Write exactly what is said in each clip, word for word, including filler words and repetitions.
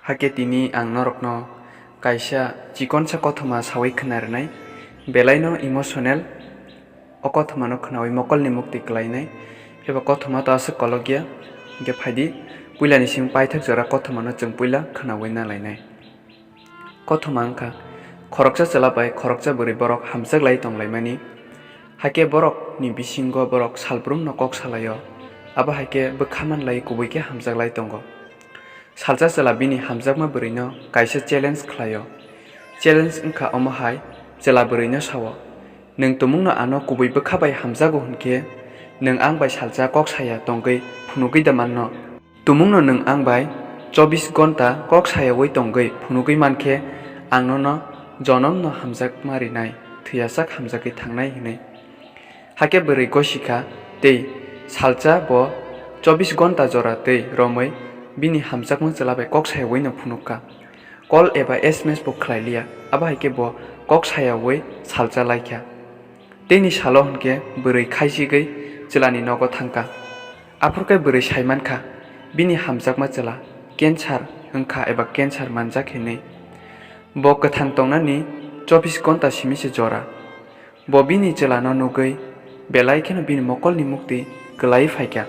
Hakhe tini ang norokno kaisa chikonsa kothoma sawi khna rwnai, belaino emotional. O kothomano khnawi mokolni muktwi kwlainai, phiba kothoma to aswk kolokya. Hinkhe phaidi, puilani simi paithak jora kothomano chwng puila khnawi nalainai. Kothoma wngkha, khoroksa chwla bai khoroksa bwrwi borok hamjak lai tonglaimani. Hakhe borokni bisingo borok salbrumno kok salaio, abo hai khe bwkha man lai kubui khe hamjak lai tongo. Salsa chwla bini hamjakma bwrwino kaisa challenge khlaio. Challenge wngkha omo hai, chwla bwrwino sao, "Nwng tumungno ano kubui bwkha bai hamjago hwn khe, nwng ang bai salsa kok saya tongwi phunugwi da manno? Tumungno nwng ang bai chobis gonta kok sayawi tongwi phunugwi man khe, ang nono jonomno hamjakma rinai, thwiyasak hamjagwi thangnai," hwnwi. Hakhe bwrwi gosikha tei salsa bo chobis gonta jora tei romwi bini hamjakma chwla bai kok sayawino phunukha. Call eba S M S bo khlai liya, abo hai khe bo kok sayawi salsa laikha. Teini salo hwn khe bwrwi khaisigwi chwlani nogo thangkha. Aphuru khe bwrwi sai mankha, bini hamjakma chwla cancer wngkha eba cancer manjak hinwi. Bo kwthang tongnani chobis gonta simi se jora. Bo bini chwlano nugwi belai kheno bini mokolni muktwi kwlaiwi phaikha.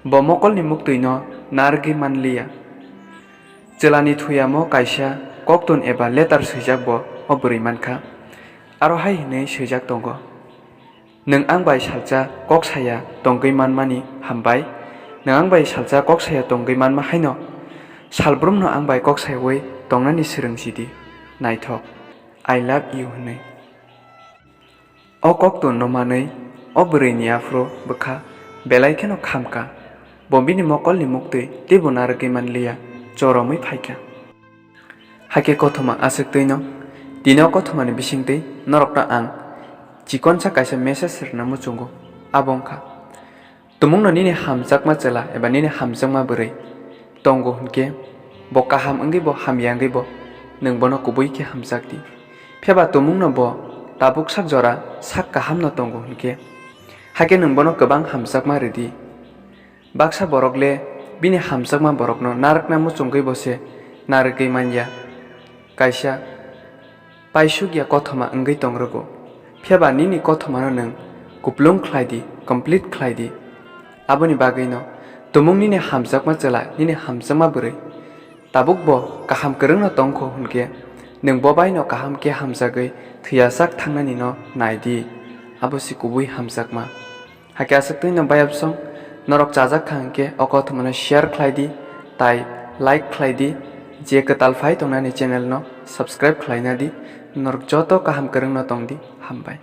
Bo mokolni muktwino narwgwi manliya. Chwlani thuyamo kaisa koktun eba letter swijak bo o bwrwi mankha. Aro hai hwnwi swijak tongo, "Nwng ang bai salsa kok saya tongwi manmani hambai. Nwng ang bai salsa kok saya tongwi manma haino salbrumno ang bai kok sayawi tongnani swrwng sidi. Naithok, I love you," hwnwi. O koktun no manwi o bwrwini aphuru bwkha belai kheno khamkha. Bo bini mokolni muktwi teibo narwgwi manliya, choromwi phaikha. Hakhe kothoma aswk twino, tini o kothomani bisingtwi norokno ang chikonsa kaisa message rwna muchungo, abo wngkha, tumungno nini hamjakma chwla eba nini hamjakma bwrwi tongo hwn khe, bo kaham wngwi bo hamya wngwi bo nwng bono kubui khe hamjak di. Phiya ba tumungno bo tabuk sak jora sak kahamno tongo hwn khe, hakhe nwng bono kwbang hamjakma rw di. Baksa borok le bini hamjakma borokno narwkna muchungwi bo se narwgwi man ya. Kaisa paisuk ya kothoma wngwi tong rwgo. Phiya ba nini kothomano nwng kuplung khlai di, complete khlai di. Aboni bagwino tumung nini hamjakma chwla, nini hamjakma bwrwi tabuk bo kaham kwrwngno tong kho hwn khe, nwng bo bai no kaham khe hamjagwi thwiyasak thangnani no nai di. Abo se kubui hamjakma. Hakhe aswk twi no bayapsong norok chajak kha hwn khe o kothomano share khlai di, tai like khlai di. Je kwtal phai tongnani channel no subscribe khlai na di. Norok joto kaham kwrwngno tong di. Hambai.